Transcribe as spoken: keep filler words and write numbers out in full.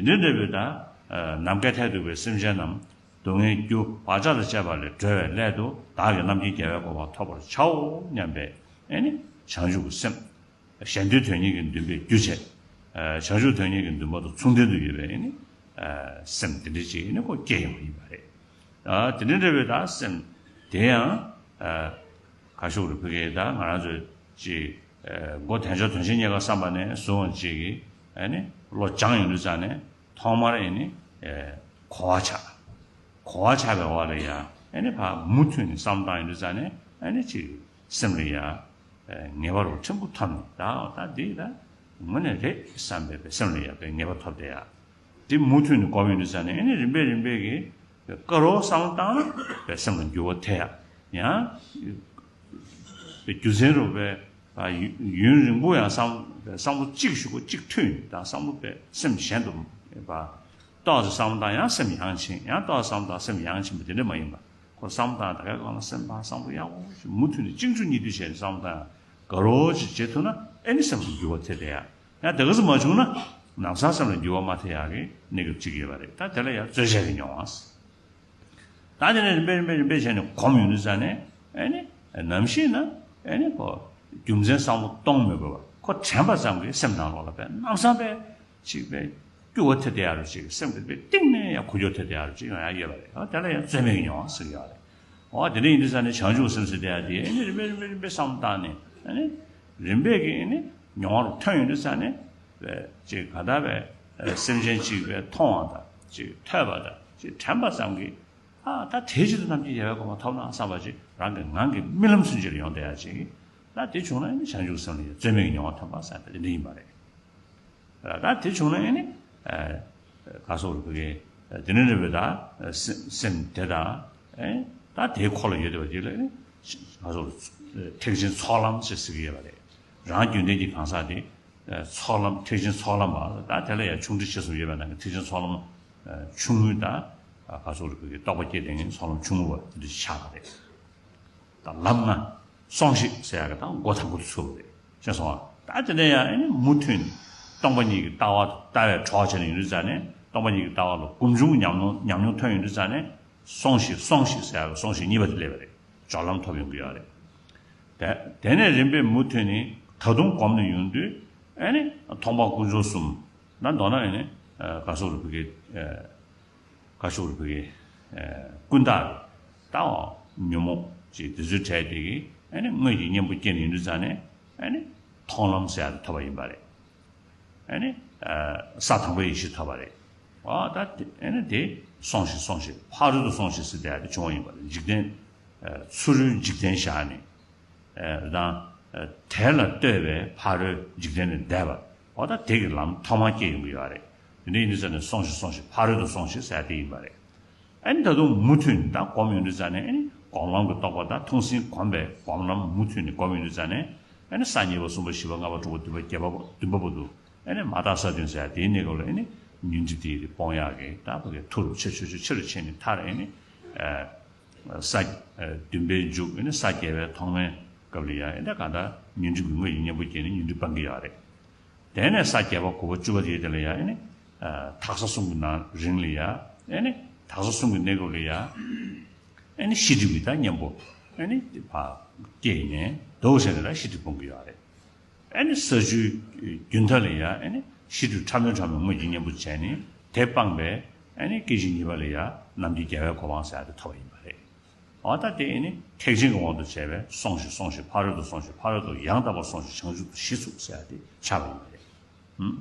དེ་འདྲའི་འབྲས་བུས་ད་ནམ་མཁའི་མཐས་གཏུགས་པའི་སེམས་ཅན་རྣམས་སྡུག་བསྔལ་རྒྱུ་བག་ཆགས་དང་བཅས་པ་ལས་སྒྲོལ་བའི་སླད་དུ་བདག་གིས་རྣམ་མཁྱེན་རྒྱལ་བའི་གོ་འཕང་ཐོབ་པར་བྱའོ་སྙམ་པའི་ཨེ་ནི་བྱང་ཆུབ་ཀྱི་སེམས། གཞན་དོན་དོན་གཉེར་གྱི་འདུན་པས་རྒྱུ་བྱས། བྱང་ཆུབ་དོན་གཉེར་གྱི་འདུན་པ་དང་མཚུངས་ལྡན་དུ་ཡོད་པའི་ཨེ་ནི་སེམས་དེ་འདྲ་ཅིག་ཨེ་ནི་ཁོ་སྐྱེ་ཡོང་བ་ཡིན་པ་རེད། དེ་འདྲའི་འབྲས་བུས་ད་སེམས་དེ་ཡང་ག་ཤོག་རེ་ཕུ་གེ་ད་ང་རང་ཚོ་ཅིག་མགོ་དལ་འབྱོར་དོན་ཆེན་རྙེད་དཀའ་བསམ་པ་ནས་བཟུང་བ་ཅིག་གིས་ཨེ་ནི་བློ་སྦྱངས་ཡོང་དུས་ཙང་ནས་ཐོག་མར་ཨེ་ནི་གོ་བ་ཆགས། གོ་བ་ཆགས་པའི་འོག་ལ་ཡང་ཨེ་ནི་ཕར་མུ་མཐུད་ནས་བསམ་བློ་བཏང་ཡོང་དུས་ཙང་ནས་ཨེ་ནི་ཅིག་སེམས་ལ་ཡང་ངེས་པ་རུ་ཕྲན་བུ་ཐོབ་ནས་ད་ད་འདི་ད་དངོས་གནས་རེད་བསམ་པའི་སེམས་ལ་ཡང་ངེས་པ་ཐོབ་བསྡད་ཡ། དེ་མུ་མཐུད་ནས་སྒོམ་ཡོང་དུས་ཙང་ནས་ཨེ་ནི་རིམ་པས་རིམ་པས་ཀྱིས་དཀའ་རུ་བསམ་བློ་བཏང་ན་པའི་སེམས་ལ་འགྱུར་བ་ཐེབས་ཡ། ཡང་རྒྱུ་མཚན་རུ་པའི་ཡུན་རིང་པོ་ཡང་བསམ་བསམ་བློ་གཅིག་གཞུག་གུ་གཅིག་མཐུད་ནས་ད་བསམ་བློ་པའི་སེམས་གཞན་དུ་པ། ཏོག་ཙམ་བསམ་བློ་བཏང་ཡང་སེམས་ཡང་ཕྱིན། ཡང་ཏོག་ཙམ་བསམ་བློ་བཏང་སེམས་ཡང་ཕྱིན་པ་དེ་འདྲ་མ་ཡིན་པ། ཁོ་བསམ་བློ་བཏང་ད་གའི་སྒང་ལ་སེམས་པ་བསམ་བློ་ཡག་པོ་ཞིག་མུ་མཐུད་ནས་གཅིག་མཇུག་གཉིས་མཐུད་བྱས་ནས་བསམ་བློ་བཏང་ཡང་དགའ་རོགས་ཅིག་བྱེད་ཐུབ་ན་ཨེ་ནི་སེམས་སུ་འགྱུར་བ་ཐེབས་བསྡད་ཡ། ཡང་དེ་ག་ཙམ་མ་བྱུང་ན་ལམ་སང་སེམས་ལ་འགྱུར་བ་མ་ཐེབས་ཡག་གི་གནས་སྐབས་ཅིག་ཡོད་པ་རེད། ད་དེ་ལ་ཡང་རྩོལ་བཅས་ཀྱི་མྱོང་བ། ད་དེ་ནས་རིམ་པས་རིམ་པས་རིམ་པས་བྱས་ནས་གོམས་ཡོང་དུས་ཙང་ནས་ཨེ་ནི་ནམ་ཞིག་ན་ཨེ་ནི་ཁོ་རྒྱུ་མཚན་བསམ་བློ་གཏོང་མི་དགོས་པར་ཁོ་དྲན་པ་ཙམ་གྱིས་སེམས་ནང་ལོགས་ལ་པའི་ལམ་སང་པའི་ཅིག་པའི་སྐྱོ་བོ་ཐེབས་བསྡད་ཡག་རུ་ཅིག་སེམས་ཀྱི་པའི་གཏིང་ནས་ཡང་ཁུ་སྐྱོ་ཐེབས་བསྡད་ཡག་རུ་ཅིག་ཡང་ཡང་ཡོད་པ་རེད། ཨ་དེ་ལ་ཡང་རྩོལ་མེད་ཀྱི་མྱོང་བ་ཟེར་གྱི་ཡོད་རེད། འོ་དེ་འདྲ་ཡིན་དུས་ཙང་ནས་བྱང་ཆུབ་སེམས་ཟེར་བསྡད་ཡག་དེ་ཨེ་ནི་རིམ་པས་རིམ་པས་རིམ་པས་བསམ་བློ་བཏང་ནས་ཨེ་ནི་རིམ་པས་ཀྱིས་ཨེ་ནི་མྱོང་བ་རུ་ཐོན་ཡོང་དུས་ཙང་ནས་པའི་ཅིག་ག་ད་པའི་སེམས་ཅན་ཅིག་པའི་མཐོང་བ་དང་ཅིག་ཐོས་པ་དང་ཅིག་དྲན་པ་ཙམ་གྱིས། ཨ་ད་དེའི་ཕྱིར་དུ་རྣམ་མཁྱེན་རྒྱལ་བའི་གོ་འཕང་ཐོབ་ན་བསམ་པ་ཅིག་རང་གི་ངང་གིས་རྨི་ལམ་ཚུན་ཆད་ལ་ཡོང་བསྡད་ཡ་ཅིག་ད་དེ་བྱུང་ན་ཨེ་ནི་བྱང་ཆུབ་སེམས་ལ་ཡང་རྩོལ་མེད་ཀྱི་མྱོང་བ་ཐོན་པ་ཟེར་ཏེ་དེ་འདྲ་ཡིན་པ་རེད། ད་དེ་བྱུང་ན་ཨེ་ནི་ག་སོགས་རུ་བུ་གའི་དེ་འདྲ་འདྲ་བའི་ད་སེམས་སེམས་དེ་དང་ཨེ་ད་དེའི་འཁོར་ལ་ཡོད་བསྡད་པ་ཅིག་ལ་ཨེ་ནི་ག་སོགས་རུ་ཐེག་ཆེན་ཚོགས་ལམ་ཞེས་ཟེར་གྱི་ཡོད་པ་རེད། རང་རྒྱུད་ལྡན་གྱི་གང་ཟག་དེ། ཚོགས་ལམ་ཐེག་ཆེན་ཚོགས་ལམ་པ་ད་དེ་ལ་ཡང་ཆུང་འབྲིང་ཆེ་གསུམ་ཡོད་པའི་ནང་གི་ཐེག་ཆེན་ཚོགས་ལམ་ཆུང་ངུའི་ད་ག་ཚོད་རེད་གི་རྟོགས་པ་སྐྱེས་དེ་ངས་ཚོགས་ལམ་ཆུང་ངུ་བ་དེ་འདྲ་ཆགས་པ་རེད། ད་ལམ་ལྔ་སོང་ཞིག་ཟེར་ཡག་གི་ད་མགོ་དང་པོ་དེ་ཚུགས་པ་རེད། ཤེས་སོང་ཨ། ད་དེ་ནས་ཡང་ཨེ་ནི་མུ་མཐུད་ནས་སྟོང་པ་ཉིད་ཀྱི་ལྟ་བ་ལྟ་བའི་གྲོགས་བྱས་ནས་ཡོང་དུས་ཙང་ནས་སྟོང་པ་ཉིད་ཀྱི་ལྟ་བ་ལ་སྒོམ་བྱུང་ཉམས་མྱོང་ཉམས་མྱོང་ཐོན་ཡོང་དུས་ཙང་ནས་སོང་ཞིག་སོང་ཞིག་ཟེར་ཡག་གི་སོང་ཞིག་གཉིས་པ་དེ་སླེབས་པ་རེད། སྦྱོར་ལམ་ཐོབ་ཡོང་གི་ཡོད་རེད། དེ་དེ་ནས་རིམ་པས་མུ་མཐུད་ནས་ད་དུང་གོམས་ནས་ཡོང་དུས་ཨེ་ནི་མཐོང་སྤང་ཀུན་འབྱུང་གསུམ་ད་མདོར་ན་ཨེ་ནི་ག་སོགས་རུ་བུ་གའི་ག་སོགས་རུ་བུ་གའི་ཀུན་བརྟགས་ད་ཉོན་མོངས་ཀྱི་དེ་ཚོའི་གྲས་དེ་གིས་ཨེ་ནི་དངོས་ཀྱི་གཉེན་པོ་སྐྱེས་ནས་ཡོང་དུས་ཙང་ནས་ཨེ་ནི་མཐོང་ལམ་ཟེར་ཡག་དེ་ཐོབ་པ་ཡིན་པ་རེད། ཨ་ནི། ས་དང་པོའི་ཡེ་ཤེས་ཐོབ་པ་རེད། ཨ་ད་དེ་ཨ་ནི་དེ་སོང་ཞིག་སོང་ཞིག་ཕ་རོལ་ཏུ་སོང་ཞིག་ཟེར་དེ་ཨ་དེ་བྱུང་བ་ཡིན་པ་རེད། འཇིག་རྟེན། ཚུ་རོལ་འཇིག་རྟེན་བཞག་ནས། དང་། དེ་ལ་ལྟོས་པའི་ཕ་རོལ་འཇིག་རྟེན་ལས་འདས་པ། ཨ་ད་དེ་གི་ལམ་ཐོག་མར་སྐྱེ་ཡོང་གི་ཡོད་རེད། དེ་འདྲ་ཡིན་དུས་ཙང་ནས་སོང་ཞིག་སོང་ཞིག་ཕ་རོལ་ཏུ་སོང་ཞིག་ཟེར་དེ་ཡིན་པ་རེད། ཨ་ནི་ད་དུང་མུ་མཐུད་ནས་ད་སྒོམ་ཡོང་དུས་ཙང་ནས་ཨ་ནི་སྒོམ་ལམ་གྱི་རྟོགས་པ་དང་མཐོང་ཟིན་གོམས་པའི་སྒོམ་ལམ་མུ་མཐུད་ནས་སྒོམ་ཡོང་དུས་ཙང་ནས་ཨ་ནི་ས་གཉིས་པ་གསུམ་པ་བཞི་པ་ལྔ་པ་དྲུག་པ་བདུན་པ་བརྒྱད་པ་བདུན་པ་བར་དུ་ཨ་ནི་མ་དག་ས་བདུན་ཟེར་དེའི་གནས་སྐབས་ལ་ཨ་ནི་ཉོན་སྒྲིབ་དེ་སྤོང་ཡག་གི་ད་ཕ་གི་མཐོ་རུ་ཆེ་ཆེ་ཆེ་ཆེ་རུ་ཕྱིན་ནས་མཐར་ཨ་ནི་ས་བདུན་པའི་མཇུག་ཨ་ནི་ས་བརྒྱད་པའི་ཐོག་མའི་སྐབས་ལ་ཡང་ཨ་ནི་གང་ལྟར་ཉོན་སྒྲིབ་ཀྱི་དངོས་ཀྱི་གཉེན་པོ་སྐྱེས་ནས་ཉོན་སྒྲིབ་སྤང་གི་ཡོད་རེད། དེ་ནས་ས་བརྒྱད་པ་དགུ་པ་བཅུ་པ་དེའི་དེ་ལ་ཡང་ཨེ་ནི། དག་ས་གསུམ་གྱི་ནང་རིང་ལ་ཡང་ཨེ་ནི། དག་ས་གསུམ་གྱི་གནས་སྐབས་ལ་ཡང་། ཨེ་ནི་ཤེས་སྒྲིབ་ཀྱི་ད་གཉེན་པོ། ཨེ་ནི། ཕར་སྐྱེས་ནས་འདུག་བྱས་ནས་ལ་ཤེས་སྒྲིབ་སྤོང་གི་ཡོད་རེད། ཨེ་ནི་ས་བཅུའི་རྒྱུན་མཐའ་ལ་ཡང་ཨེ་ནི། ཤེས་སྒྲིབ་ཕྲ་མོའི་ཕྲ་མོའི་དངོས་ཀྱི་གཉེན་པོ་བྱས་ནས་དེ་སྤངས་པས་ཨེ་ནི་སྐད་ཅིག་གཉིས་པ་ལ་ཡང་རྣམ་མཁྱེན་རྒྱལ་བའི་གོ་འཕང་ཟེར་ཡག་དེ་ཐོབ་པ་ཡིན་པ་རེད། འོ་ད་དེ་ཨེ་ནི་ཐེག་ཆེན་གྱི་དབང་དུ་བྱས་པའི་སོང་ཞིག་སོང་ཞིག་ཕ་རོལ་ཏུ་སོང་ཞིག་ཕ་རོལ་ཏུ་ཡང་དག་པར་སོང་ཞིག་བྱང་ཆུབ་ཏུ་གཞི་ཚུགས་ཟེར་ཡག་དེ་ཆགས་པ་ཡིན་པ་རེད། ཧུམ།